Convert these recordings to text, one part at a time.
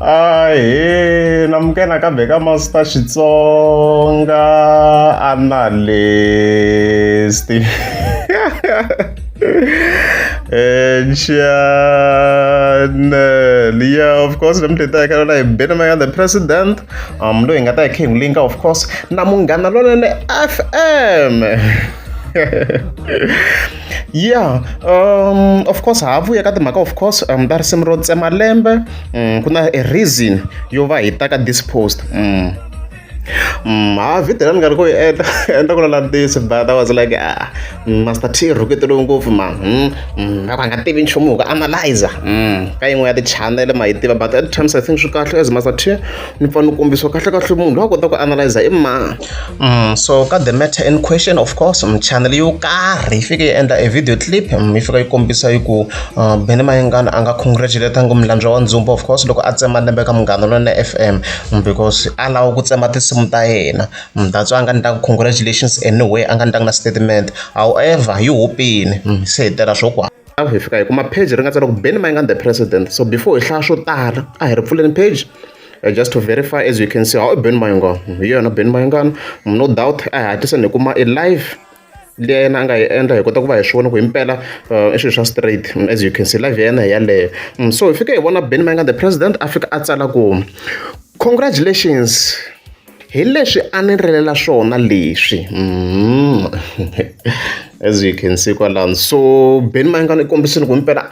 Ahee namukela nakambe ka Master Xitsonga Analyst channel yeah of course namuntlha hi ta hi kha hi Benny Mayengani the president loyi hi nga ta hi kha hi n'wi linka of course na Munghana Lonene F_M yeah of course ha vuya ka timhaka of course ta risimu ro tsema lembe ku na a reason yo va hi ta ka this post ha video la ni nga ri ku yi endla endla ku lala ntiyiso but I was like ah Master T rhuketeliwe ngopfu man va ku a nga tivi nchumu hi ku analyzer ka yin'we ya ti-channel ma yi tiva but at times I think swi kahle as Master T ni pfa ni kombisiwa kahle kahle munhu loyi a kota ku analyzer i mani so ka the matter in question of course channel yo karhi yi fike yi endla a video clip yi fika yi kombisa yi ku Benny Mayengani a nga congratulate-angi Mlandzi wa Ndzumbu of course loko a tsema lembe ka Munghana Lonene F_M because a lava ku tsema tinsimu ta yena that's why a nga endlangi congratulations anyway a nga endlangi na statement however yi hupile se hi tela swo kwala hi fika hi kuma page ri nga tsala ku Benny Mayengani the president so before hi hlaya swo tala a hi ri pfuleni page just to verify as you can see how Ben Mayengani hi yena Ben Mayengani no doubt a hi hatliseni hi kuma e live liya yena a nga yi endla hi kota ku va hi swi vona ku himpela i swilo swa straight as you can see live ya yena hi yaleyo so hi fike hi vona Benny Mayengani the president a fika a tsala ku congratulations hi leswi a ni rilela swona leswi as you can see kwalano so Benny Mayengani i kombisile ku himpela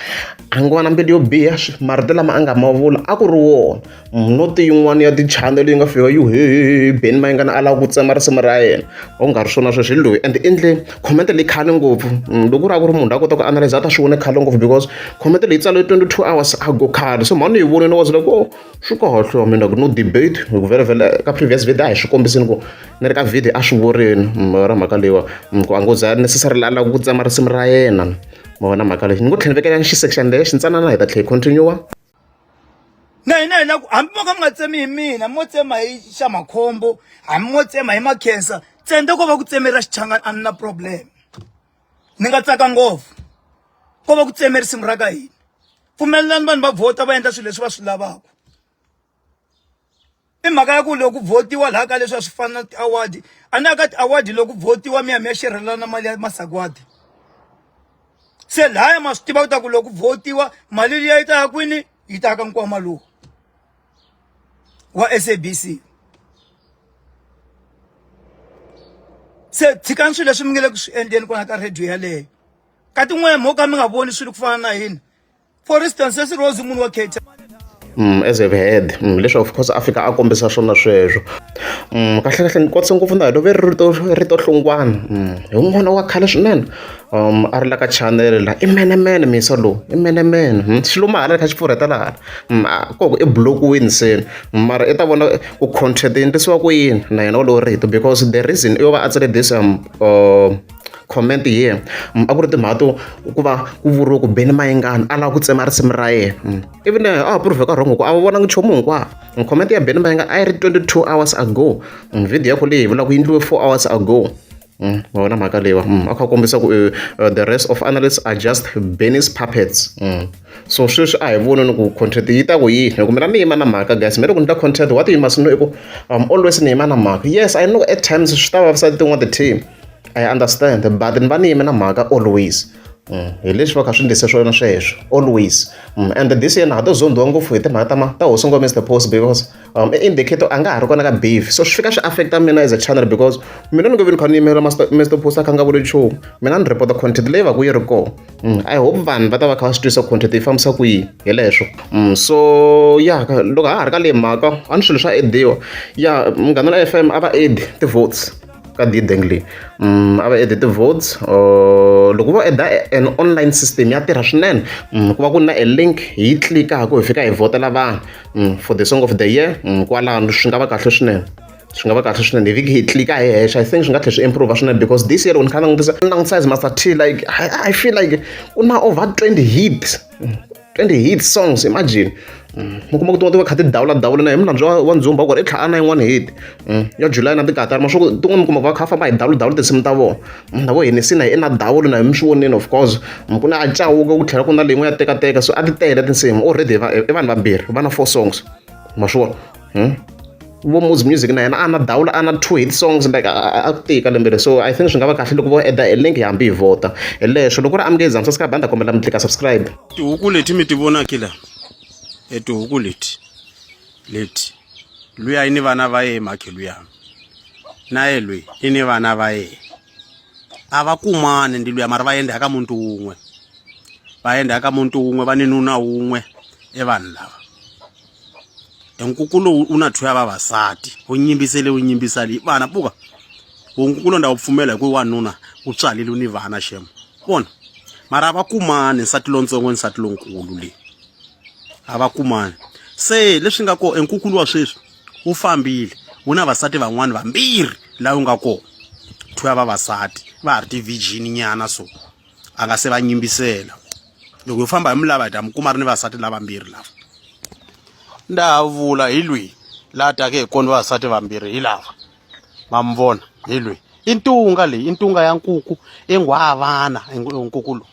a ngo va na mbilu yo biha marito lama a nga ma vula a ku ri wona noti yin'wana ya ti-channel yi nga fika yi he Benny Mayengani a lava ku tsema risimu ra yena a ku nga ri swona sweswo hi loyi and endle comment leyi khale ngopfu loko ku ri a ku ri munhu loyi a kota ku analyze a ta swi vona khale ngopfu because comment leyi tsariwe 22 hours ago khale so mhani yi vonile was like oh swi kahle mina no debate hi ku vhele ka previous video a hi swi kombisini ku ni ri ka video a swi vurini ra mhaka leyiwa ku a ngo za necessarily a lava ku tsema risimu ra yena ma vona mhaka leyi ni ngo tlhela ni vekela xi-section lexi ntsanana hi ta tlhela hi continue Na hina hi lava ku hambi mo ka mi nga tsemi hi mina mo tsema hi xa makhombo hambi mo tsema hi makhensa ntsena ko va ku tsemeriwa xichangani a ni na problem ni nga tsaka ngopfu ko va ku tseme risimu ra ka hina pfumelelani vanhu va vhota va endla swilo leswi va swi lavaka i mhaka ya ku loko ku vhotiwa laha ka leswi a swi fana na ti-award a ni ya ka ti-award loko ku vhotiwa mi ya mi ya xerhelana mali ya masagwadi se laya ma swi tiva ku ta ku loko ku vhotiwa mali liya yi ta ya kwini yi ta ya ka nkwama lowu wa S_A_B_C se tshikani swilo leswi mi nga le ku swi endleni kwala ka radio yaleyo ka tin'wana mo ka mi nga voni swilo ku fana na hina for instance sesi Rose munhu wa Cape As I've heard leswi of course a fika a kombisa swona sweswo kahle kahle ni kwatise ngopfu na hi love rito rito hlongwana hi un'wana wa khale swinene a ri la ka channel la i menemene misa lowu i menemene xi luma hala kha xi pfurheta laha koko i block-wini se mara i ta vona ku content yi endlisiwa ku yini na yena wolowo rito because the reason yo va a tsale this comment here a ku ri timhaka to ku va ku vuriwe ku Benny Mayengani a lava ku tsema risimu ra yena even a ha prove-ka wrong ku a va vonangi nchumu hinkwawo comment ya Benny Mayengani a yi ri 22 hours ago video ya ku leyi vulaka yi endliwe 4 hours ago wa vona mhaka leyiwa a kha a kombisa ku the rest of analysts are just Benny's puppets so sweswi a hi voneni ku content yi ta ku yini hi ku mina ni yima na mhaka guys me loko ni ta content what you must know i ku always ni yima na mhaka yes I know at times swi ta vavisa tin'wana ti-team I understand but ni va ni yime na mhaka always hi leswi va kha swi ndlise swona sweswo always and this year na ha to zondhiwa ngopfu hi timhaka ta ma ta hosi ngo Mr Post because i indicator a nga ha ri kona ka beef so swi fika swi affect-a mina as a channel because mina ni nge vi ni kha ni yimela Mr Post a kha nga vuli nchumu mina ni report content leyi va ku yi ri kona I hope vanhu va ta va kha va swi twisisa content yi fambisa ku yini hi leswo so ya loko ha ha ri ka leyi mhaka a ni swilo swa ediwa ya Munghana la F_M a va add ti-votes ka dideng leyi a va add ti-votes loko vo add an online system ya tirha swinene ku va ku na a link hi yi tlikaka hi fika hi vhotela vanhu for the song of the year kwalano swi nga va kahle swinene swi nga va kahle swinene hi vhiki hi tlika hi hexe I think swi nga tlhela swi improve swinene because this year loko ni kha langutisa ni langutisa as Master T like I feel like ku na over 20 hits 20 hit songs imagine mi kuma ku tin'wana ti va kha ti dawula dawula na hi mulandzu wa ndzumba ku ri i tlhela a na yin'wana hit ya July na tikatara ma swa ku tin'wana mi kuma ku va kha va famba hi dawula dawula tinsimu ta vona na vo Hennessy na i na dawula na mi swi vonile of course ku na a Chauke ku tlhela ku na leyin'we ya tekateka so a ti tele tinsimu already i vanhu vambirhi va na four songs. Ma swi vona? Vo Muzi Music na yena a na dawula, a na two hit songs, like a ku tika lembe leri. So I think swi nga va kahle loko vo eda e link hambi hi vhota. Hi leswo loko ku ri amukezi hambi subscribe, a ni ta kombela mi tlika subscribe. Tihuku leti mi ti vonaki la, e tihuku leti leti luya i ni vana va yehe makhe luya na ye loyi i ni vana va yehe, a va kumani ndi luya, mara va endla ka muntu wun'we, va endla ka muntu wun'we, va ni nuna wun'we. E vanhu lava e nkuku lowu u na thuya vavasati, u nyimbisele u nyimbisa leyi vana puka wu nkuku lowu nda wu pfumela hi ku wanuna u tswalile u ni vana xem vona, mara a va kumani nsati lontsongo nsati lonkulu leyi a va kumani. Se leswi nga kona, enkukulu wa sweswi wu fambile wu na vasati van'wani vambirhi laha wu nga kona, thuya vavasati va ha ri ti-virgin nyana, so a nga se va nyimbisela. Loko hi famba hi mulava hi ta mi kuma ri ni vasati lavambirhi lava nda ha vula hi lwihi laha taka hi kona vavasati vambirhi hi lava ma mi vona hi lwihi. I ntunga leyi, i ntunga ya nkuku, i nghwavana nkuku lowu.